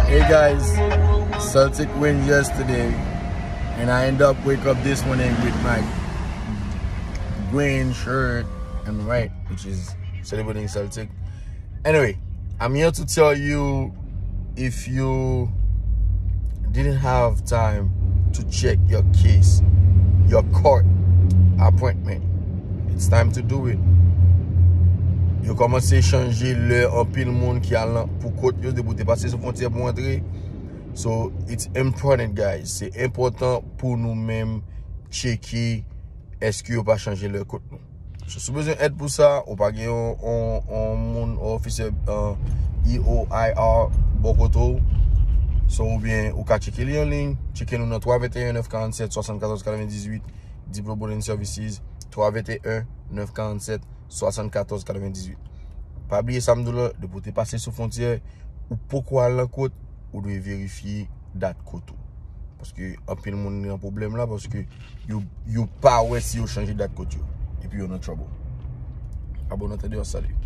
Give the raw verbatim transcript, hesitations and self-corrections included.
Hey guys, Celtic win yesterday, and I end up wake up this morning with my green shirt and white, which is celebrating Celtic. Anyway, I'm here to tell you, if you didn't have time to check your case, your court appointment, it's time to do it. Yo kòmanse chanje lè anpil moun ki al nan, pou kòt yo, depi w te pase sou fwontyè pou antre. So, it's important, guys. Se enpòtan pou nou menm tcheke èske yo pa chanje lè kòt nou. So, si w bezwen èd pou sa, ou pa gen yon, yon, yon moun, yon ofisè, euh, E O I R bò kote w. So, oubyen ou ka tcheke li an liy, tcheke nou nan twa venteyen nèf karannsèt swasannkatòz katrevendizuit, Deep Blue Bowling Services, twa venteyen nèf karannsèt swasannkatòz katrevendizuit. Pa bliye sa m di w la, depi w te pase sou fwontyè, ou poko al nan kòt, ou dwe verifye dat kòt ou. Paske anpil moun nan pwoblèm la, paske yo, yo pa wè si yo chanje dat kòt yo. Epi yo nan trouble. Abòne an tande, yon salut.